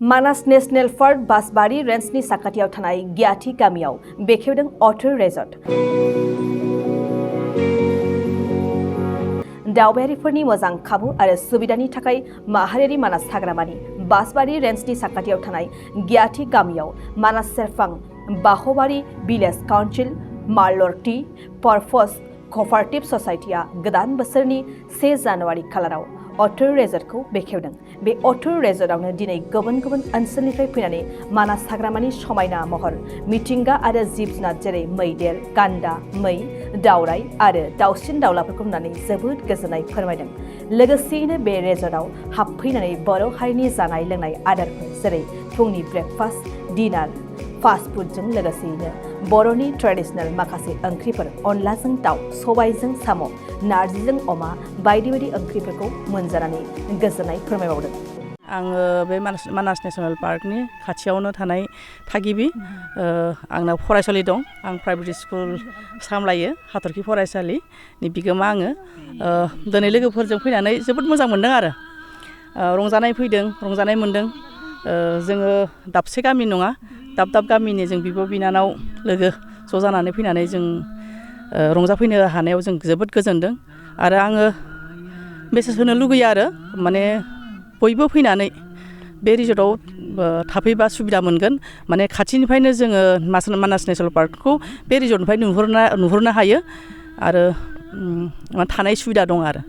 मानास national park बासबारि रेन्जनि साखाथियाव थानाय गियाथि गामियाव बेखेवदों अटर रेजर्ट। दावबायारिफोरनि मोजां खाबु आरो सुबिदानि थाखाय माहारियारि मानास हाग्रामानि बासबारि रेन्जनि साखाथियाव थानाय गियाथि गामियाव मानास सेरफां बाहबारि भिलेज काउन्सिल मालर टी पारपस क'पारेटिभ ससाइटिया गोदान बोसोरनि 1 जानुवारि खालाराव अटर रेजर्टखौ बेखेवदों। बे अटर रेजर्टआवनो दिनै गुबुन गुबुन ओनसोलनिफ्राय फैनानै मानास हाग्रामानि समायना महर मिथिंगा आरो जिब जुनार जेरै मैदेर, गान्दा, मै, दावराय आरो दाउसिन दाउलाफोरखौ नुनानै जोबोद गोजोननाय फोरमायदों। लोगोसेयैनो बे रेजर्टआव हाबफैनानै बर' हारिनि जानाय लोंनाय आदारफोर जेरै फुंनि ब्रेकफास्ट, डिनार, फास्ट फुडजों लोगोसेयैनो बर'नि ट्रेडिशनेल माखासे ओंख्रिफोर अनलाजों दाउ, सबायजों साम', नारजिजों अमा बायदि बायदि ओंख्रिफोरखौ मोनजानानै गोजोननाय फोरमायबावदों। आङो बे मानास नेशनेल पार्कनि खाथियावनो थानाय थागिबि। आंनाव फरायसालि दं। आं प्राइभेट स्कुल सामलायो, हाथरखि फरायसालिनि बिगोमा आङो। दिनै लोगोफोरजों फैनानै जोबोद मोजां मोनदों आरो रंजानाय मोनदों। जोङो दाबसे गामि नङा, दाब दाब गामिनि जों बिब' बिनानाव लोगो ज' जानानै फैनानै जों रंजाफैनो हानायाव जों जोबोद गोजोनदों। आरो आङो मेसेज होनो लुगैयो आरो माने बयबो फैनानै बे रिजर्टआव थाफैबा सुबिदा मोनगोन। माने खाथिनिफ्रायनो जोङो मानास नेशनेल पार्कखौ बे रिजर्टनिफ्राय नुहुरनो हायो आरो थानाय सुबिदा दं आरो।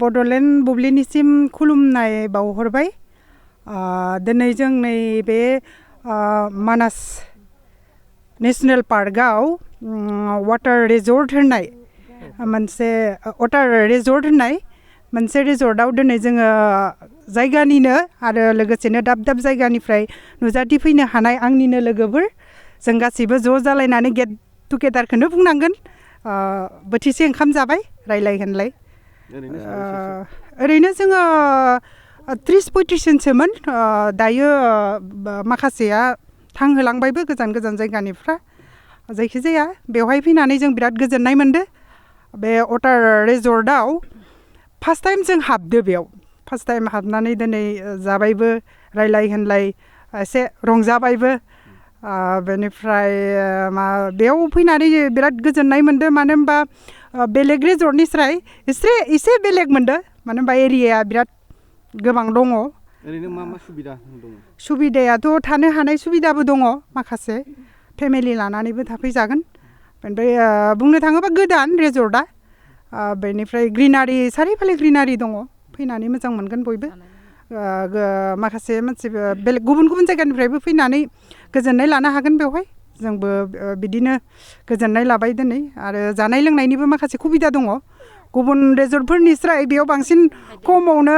बड'लेण्ड बुब्लिनिसिम खुलुमनाय बावहरबाय। दिनै जों नैबे मानास नेशनेल पार्कआव वाटार रिजर्ट होननाय मोनसे रिजर्टआव दिनै जोङो जायगानिनो आरो लोगोसेनो दाब दाब जायगानिफ्राय नुजाथिफैनो हानाय आंनिनो लोगोफोर जों गासैबो ज' जालायनानै गेट टुगेदारखौनो बुंनांगोन। बोथिसे ओंखाम जाबाय, रायलाय होनलाय। ओरैनो जोङो 30-35 जनसोमोन। दायो माखासेया थांहोलांबायबो गोजान गोजान जायगानिफ्राय। जायखिजाया बेवहाय फैनानै जों बिराद गोजोननाय मोनदों। बे अटार रिजर्टआव फार्स्ट टाइम जों हाबदो। बेयाव फार्स्ट टाइम हाबनानै दिनै जाबायबो, रायलाय होनलाय एसे रंजाबायबो। बेनिफ्राय बेयाव फैनानै बिराद गोजोननाय मोनदों। मानो होनबा बेलेग रिजर्टनिफ्राय एसे बेलेग मोनदों। मानो होनबा एरियाया बिराद गोबां दङ। ओरैनो मा सुबिदा दङ? सुबिदायाथ' थानो हानाय सुबिदाबो दङ। माखासे फेमिलि लानानैबो थाफैजागोन। ओमफ्राय बुंनो थाङोबा गोदान रिजर्टआ। बेनिफ्राय ग्रिनारि, सारिफाले ग्रिनारि दङ। फैनानै मोजां मोनगोन बयबो। माखासे मानसि बेलेग गुबुन गुबुन जायगानिफ्रायबो फैनानै गोजोननाय लानो हागोन बेवहाय। जोंबो बिदिनो गोजोननाय लाबाय दिनै। आरो जानाय लोंनायनिबो माखासे सुबिदा दङ। गुबुन रिजर्टफोरनिफ्राय बेयाव बांसिन खमावनो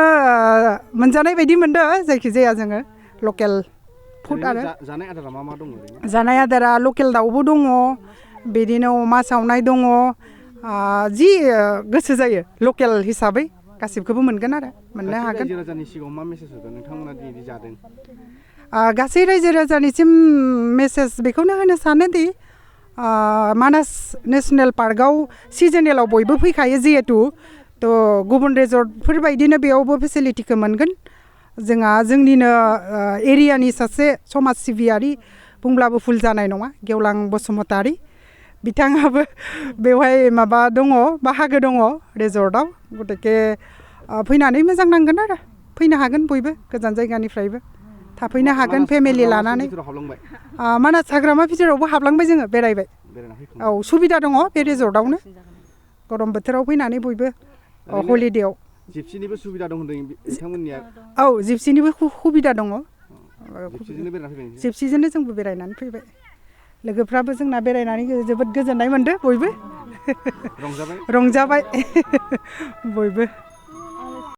मोनजानाय बायदि मोनदों। जायखिजाया जोङो लकेल फुड आरो जानाय आदारा मा दङ? जानाय आदारा लकेल दाउबो दङ, बिदिनो अमा सावनाय दङ। जि गोसो जायो लकेल हिसाबै गासिबखौबो मोनगोन आरो मोननो हागोन। रायजो राजानि सिगाङाव मा मेसेज होगोन नोंथांमोना दिनै जादों? गासै रायजो राजानिसिम मेसेज बेखौनो होनो सानोदि मानास नेशनेल पार्कआव सिजनेलाव बयबो फैखायो जिहेतु। थ' गुबुन रिजर्टफोर बायदिनो बेयावबो फेसिलिटिखौ मोनगोन। जोंनिनो एरियानि सासे समाज सिबियारि बुंब्लाबो भुल जानाय नङा, गेवलां बसुमतारी। बिथाङाबो बेवहाय बाहागो दङ रिजर्टआव। गतिके फैनानै मोजां नांगोन आरो फैनो हागोन बयबो गोजान जायगानिफ्रायबो थाफैनो हागोन फेमिलि लानानै। मानास हाग्रामा भितरावबो हाबलांबाय जोङो, बेरायबाय। औ, सुबिदा दङ बे रिजर्टआवनो। गरम बोथोराव फैनानै बयबो हलिडेआव। जिपसिनिबो सुबिदा दं होनदों बिथांमोननिया? औ, जिपसिनिबो सुबिदा दङ। जिपसिजोंनो जोंबो बेरायनानै फैबाय। लोगोफ्राबो जोंना बेरायनानै जोबोद गोजोननाय मोनदों बयबो। रंजाबाय बयबो।